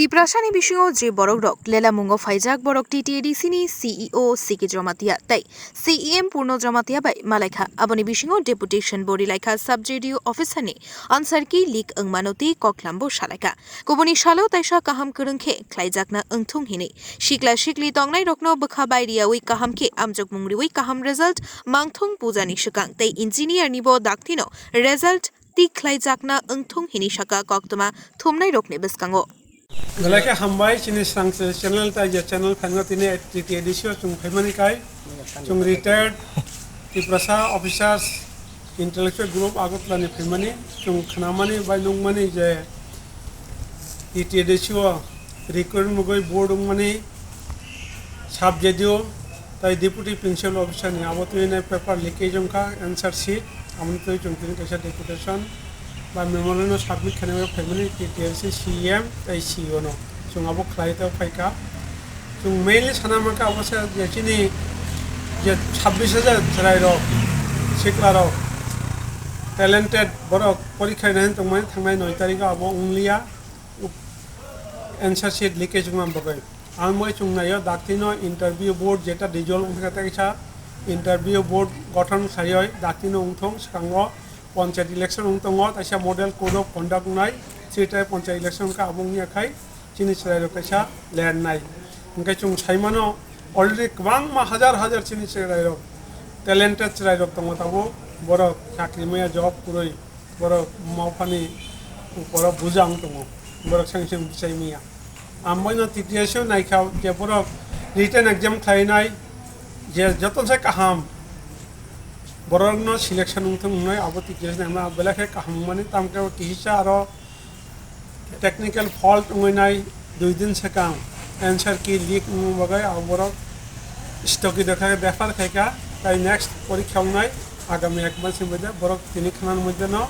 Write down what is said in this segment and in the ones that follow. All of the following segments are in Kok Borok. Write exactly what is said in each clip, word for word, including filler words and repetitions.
Tiprasani bisingo je borokrok lelamungo phaijak, borok T T A D C ni C E O C K Jamatia tei C E M Purno Jamatia bai malaikha. Aboni bisingo deputation bo rilaikha sub J D O officer ni answer key leak wngmano tei koklam bo salaikha. Kubuni salo taisa kaham kwrwng khe khlaijakna wngthung hinwi sikla sikli tongnairokno bwkha bai riyawi kaham khe amjokmung riwi kaham result mangthung pujani swkang tei engineer ni bo daktino result tik khlaijakna wngthung hinwi saka koktwma thumnairokni bwskango. Belai khe hambai chini Srang channel tai je channel phaino tini T T A D C o chwng phaimani kai chwng retired Tiprasa officers intellectual group Agartala ni phaimani chwng khnamani bai nukmani je T T A D C o recruitment mugwi board wngmani sub J D O tai deputy principal officer ni abo twi nai paper leakage wngkha answer sheet, aboni twi chwng tini kaisa deputation ba memorandum submit khainai phaimani T T A D C C E M tai C E O no chwng abo khlai tei phaikha. Chwng mainly sana mankha abo se je chini je sabbish hajar chwrairok, siklarok, talented borok porikha rina hin tongmani thangnai noi tarikh o abo wngliya. Answer sheet leakage wngma bagwi. Ang bai chwng naio, daktino interview board jeta result wngkha tei kaisa interview board gothon khaioi daktino wngthong, swkango panchayat election wng tongo, kaisa model code of conduct wngnai, three type panchayat election wngkha, abo wngya khai chini chwrairok kaisa lernai. Hwnkhe chwng saimano already kwbangma hajar hajar chini chwrairok, talented chwrairok tongo tabuk, borok chakri maya job kwrwi. Borok mao phani borok buja wng tongo, borok seng seng bwchai manya. Ang boino T T S o naikha je borok written exam khlainai je joto se kaham borokno selection wng thung wngnai abo T T S naima belai khe kaham wngmani, tamkhe kisa aro technical fault wngwi nai. Dui din swkang answer key leak wngma bagwi abo borok stoki dokha khe befar khaikha, tai next porikha wngnai agami ek mas ni moddhe borok tini khwnani moddhe no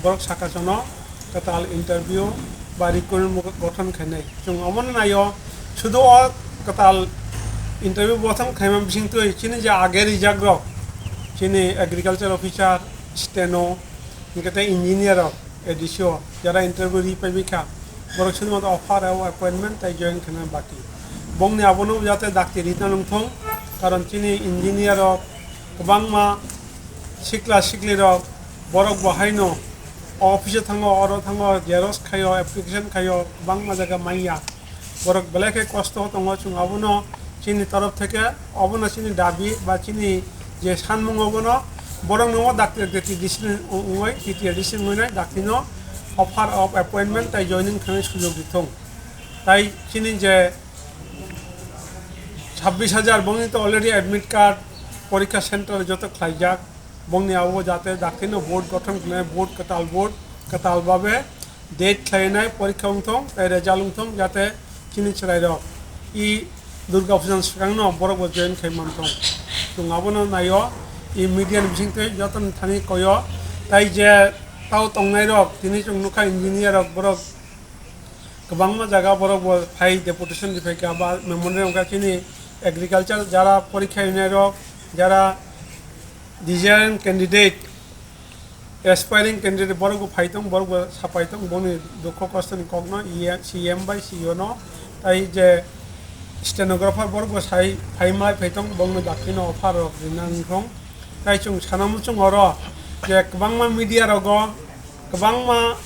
borok saka sono kwtal interview ba recruitment bo gothon khainai. Chwng omono naio, sudu o kwtal interview gothon khaima bisingtwi chini je age rijak rok, chini agriculture officer, steno, hwnkhe tei engineer rok, A D C o jara interview ri paibaikha, borok sudhumatro offer o appointment tai join khaina baki. Bongni abono jate dakti rina nangthung, karon chini engineer rok kwbangma sikla sikli rok borok bo haino office o thango, oro thango, xerox khaio, application khaio, kwbangma jaga manya. Borok belai khe kosto tongo, chwng abono chini torof theke obono chini dabi ba chini je sanmung obono borok no dakti dakti decision wngwi T T A D C wngwi nai dakti no offer of appointment tai joining khainai sujok rithung. Tai chini je sabbish hajar bongni to already admit card porikha center joto khlaijak, bongni abo jate dakti no board gothon khlainai, board kwtal, board kwtal babe date khlainai porikha wngthong tei result wngthong, jate chini chwrairok i Durga Puja ni swkangno borok bo join khai manthong. Chwng abono naio, i media ni bisingtwi jotoni thani koyo, tai je tao tongnairok tini chwng nukha engineer rok, borok kwbangma jaga borok bo phai deputation ri phaikha ba memorandum wngkha chini agriculture jara porikha rinairok, jara desiring candidate, aspiring candidate borok bo phai tong, borok bo sapai tong, boni dukho kosto ni kokno E M, C M bai C E O no, tai je stenographer borok bo sai phai mai phai tong, bongni dakti no offer rok rina wngthong. Tai chwng sana muchung oro je kwbangma media rogo kwbangma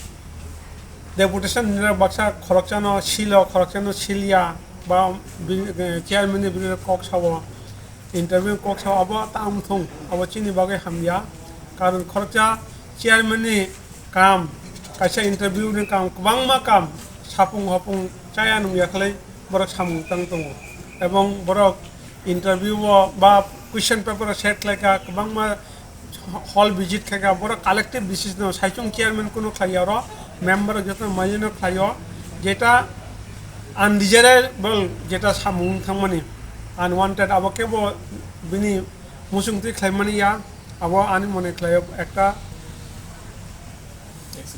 deputation ni baksa khoroksa no silo, khoroksa no silya ba bi-, eh, chairman ni bini kok sao. Interview kok sao abo tamo thung, abo chini bagwi hamya. Karon khoroksa chairman ni kam, kaisa interview ni kam, kwbangma kam, sapung hopung chaya nungya khlai borok samung tang tongo. Ebong borok interview o ba question paper o set khlaikha, kwbangma hall visit khaikha, borok collective decision o saichung chairman kuno khlaiya oro, member joto mailino khlaio, jeta undesirable, jeta samung thangmani, unwanted, abo kebo bini muchungtwi khlaimani ya, abo ani mone khlaio ekta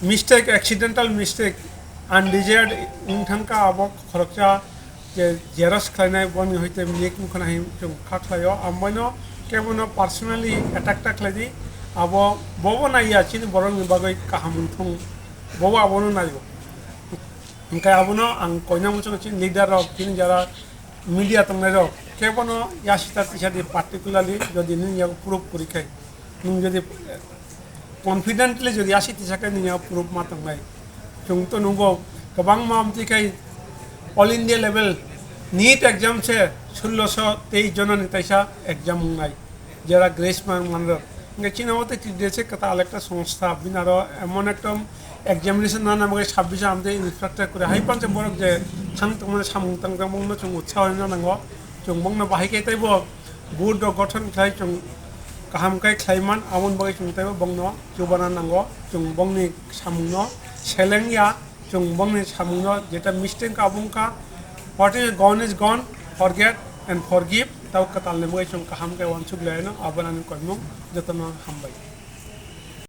mistake, accidental mistake, undesired wng thangkha, abo khoroksa je xerox khlainai boni hoite mik wngkhana hin chwng kha khlaio, amboino kebono personally attack ta khlaidi, abo bobo naiya chini borokni bagwi kaham wngthung, bobo abono naio. Hingke abono ang koina muchung chini leader rok, chini jara media tongnai rok, kebono yasita tisa di particularly jodi nini yago proof kuri khai, nung jodi confidently jodi yasi tisa khai nini yago proof ma tongnai. Chwng to nungo kwbangma amtwi khai all India level NEET exam se sulloso tei jonani taisa exam wngnai. Jera Grace Memorial. Hingke chini o tei T D S kwtal ekta songstha, bini aro emon ekta examination nana bagwi sabbish amtwi instructor kore. Hai panche borok je thang tongmani samung tang tang bongno chwng utsaho rina nango. Chwng bongno bahai khe teibo board rok gothon khlai chwng kaham khe khlai man, aboni bagwi chwng teibo bongno chubana nango. Chwng bongni samungno seleng ya. Chwng bongni samungno jeta mistake ka bung ka, what is gone is gone, forget and forgive, tau kwtal ni mui chwng kaham khe uansuk laino, abo ani koimung jotono hambai.